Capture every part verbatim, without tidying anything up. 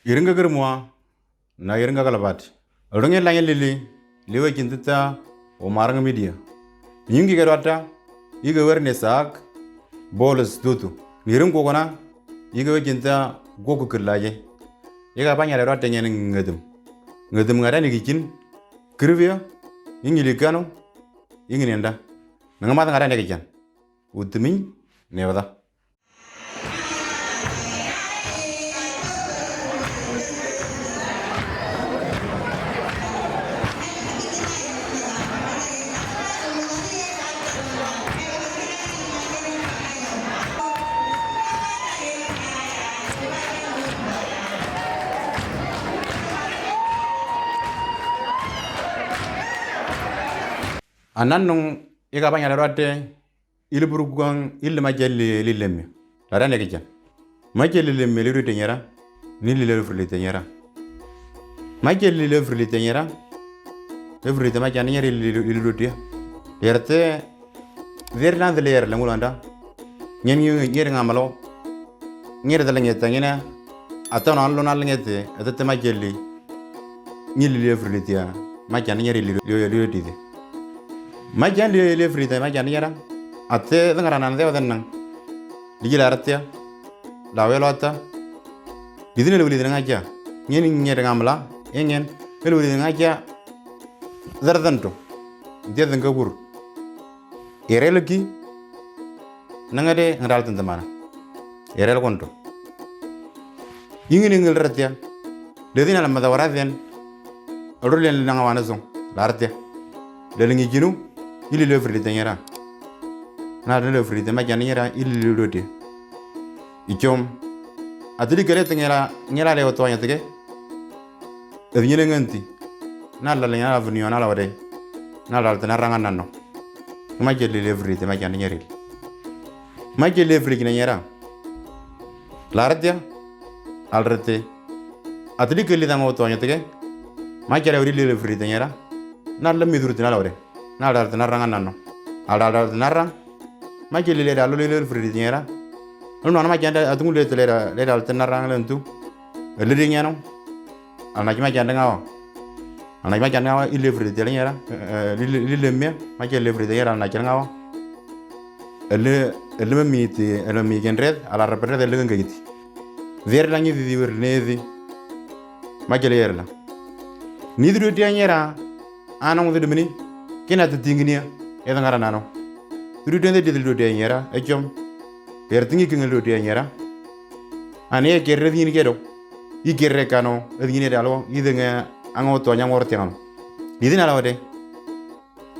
Iringa kiri mua na iringa kalabat. Odonge lange lili liwe cintita o marang media. Nyungi kerwata ige werne saak boles dutu. Niring kokona ige we cinta goku kilaje. Iga panya le rwata nyen ngedem. Ngedem ngada ni kicin. Kirvia ingi likano ingi nenda. Nangamata ngada ne kican. Utumi nevada. Anan nung ika panya le rwate ili burugang ili maja li lemme. Lara ne kijan. Maja li lemme li rute nyera. Ni li le frili te nyera. Maja li le frili te nyera. Le frili te maja nyera ili rute. Yerte. Zer nan de ler le ngulanda. Nyen nyer ngamalo. Nyer de le ngeta ngena. Ata no anlo nan le ngete. Ata te maja li. Ni li le frili te ya. Maja nyera ili rute. Maja li le frili te maja nyera. Ate de ngara nan de wadan nan. Ligi la artia. La welo ata. Lidin el wili ngaja. Nyen nyer ngamla. Engen. El wili ngaja. Zardanto. Dia dengka gur. Erel ki. Nangade ngadal tendemana. Erel konto. Ingin ingil ratia. Ledin alam mada waraden. Adulen nanga wana zong. Lartia. Lelingi jinu. Ili le frili te nyera. Na le frili te maja nyera ili le rute. Ichom. Atili kere te ngela ngela le otoanya teke. Evinyele ngenti. Na la le ngela vunio na la wade. Na la te na ranga nano. Maja li le frili te maja nyera. Maja le frili kina nyera. Lartia. Alrete. Atili keli dang otoanya teke. Maja le frili le frili te nyera. Na la midru te na la wade. Na la te na ranga nano. Ala la te na rang. Maja li le da lo le frili te nyera. No no maja da atungu le te le da le da te na rang lentu. Ele ri nyano. Ana kima janda ngawa. Ana kima janda ngawa ile frili te nyera. Lile mia maja le frili te nyera ana kima ngawa. Ele ele miti ele mi kendred ala rapere ele ngiti. Ver la ngi di ver nedi. Maja le yerla. Ni du dia nyera. Ana ngi du mini. Kina te tinginia. Eda ngara nano. Du dia de du dia nyera. Echom. Ver tingi kingi du dia nyera. Ani e kerre dini kedo. I kerre kano, edgine dalo, idenge ango to nyang orte kano. Idin ala wade.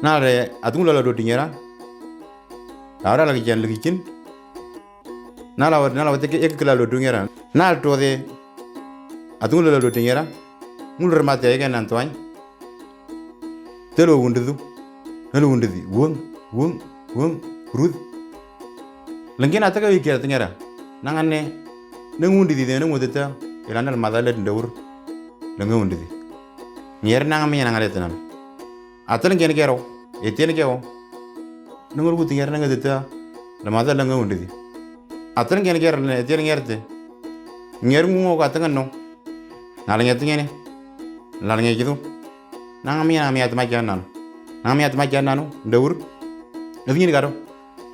Nale atung lala do tinyera. Lara lagi jan lagi cin. Nala wade nala wade ke ek kala do tinyera. Nal to de atung lala do tinyera. Ngul remate ke nan toan. Telo wundidu. Nelo wundidi. Wung, wung, wung, rud. Lengkena ataka wikia tengera. Nangane neng wundidi de neng wudita. Ilana lemada le ndawur. Lenge wundidi. Nyer nang mi nangale tenan. Atel ngen kero. Etien keo. Neng rugu tinger neng dita. Lemada lenge wundidi. Atel ngen kero etien ngerte. Nyer ngungo ka tengan no. Nalenge tengene. Nalenge kidu. Nang mi nang mi atma kian nanu. Nang mi atma kian nanu. Ndawur. Edgine karo.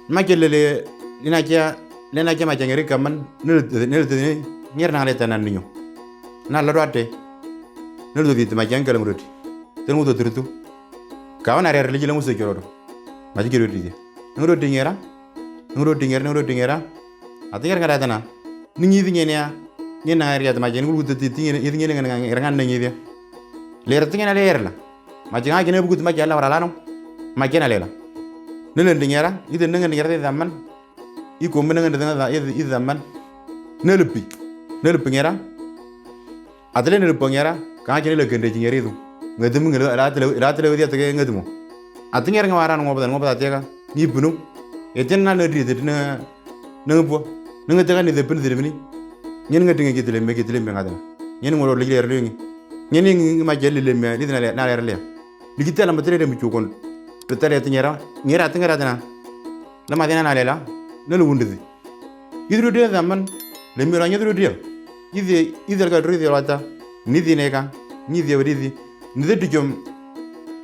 Maja lele lina kia lina kia maja ngeri kaman nel nel tene nyer nang le tanan ninyo. Na la doate. Nel do dit maja ngala nguroti. Ten ngudo turtu. Kawan are are liji lamu se jorodo. Maji kiroti de. Nguroti ngera. Nguroti ngera nguroti ngera. Ati ngera ngara tana. Ningi di ngene ya. Ngena ngari atma jen ngulu titi ngene ngene ngene ngene ngene. Ler tinga na ler la. Maji ngaki ne bugut maji ala wala lano. Maji na lela. Nelen dingera, ide nengen dingera de zaman. Iko menengen dingera ide zaman. Nelepi. Nelepi ngera. Atele nelepi ngera, kanga kene le kende jingera itu. Ngetum ngelo la tele la tele dia tege ngetum. Atingera ngawaran ngobadan ngobada tega. Ni bunu. Eten na ne di de ne nengpo. Nenge tega ni de pen de mini. Nyen ngeting kitele me kitele me ngadana. Nyen ngoro le le. Nyen ngi maji le le me ni na le na le. Likita la matele de mi chukon. Petale tengera. Ngera tengera tana. La madena na lela. Nelu wundidi. Idru dia zaman. Le mi ranya idru dia. Ithi, ithi alka dru ithi alata. Nithi neka. Nithi awar ithi. Nithi dijom.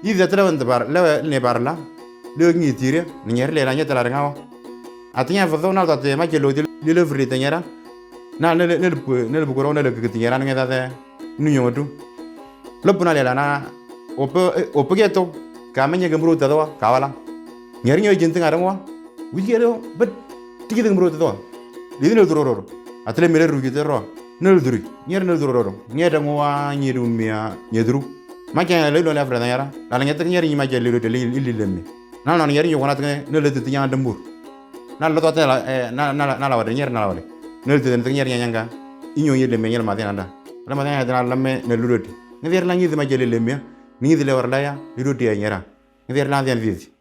Ithi atla wan tabar. La ne barla. Le ngi tire. Nyer le la nyeta la ngawa. Atinya fo na ta te ma jelo ti le le fri te nyera. Na ne ne ne bukoro ne le kiti nyera ne ta te. Nu nyongotu. Lopuna le la na. Ope ope geto. Kame nye gemru ta do kawala. Nyer nyo jinti ngarangwa. Wiji ero bet. Tiki gemru ta do. Lidi ne duroro. Atle mere rugi te ro. Nel duri. Nyer nel duroro. Nyer ngwa nyeru mia nyedru. Ma kya le lo la fra yara. La nyer te nyer ma kya le lo te le le le me. Na na nyer yo na te ne le te nya dembur. Na lo to te la na na na la wade nyer na la wade. Nel te te nyer nya nyanga. Inyo yele me nyer ma te na da. La ma te na la me ne luroti. Nyer la nyi ma kya le le me. Ni de le war la ya. Luroti ya nyera. Nyer la de.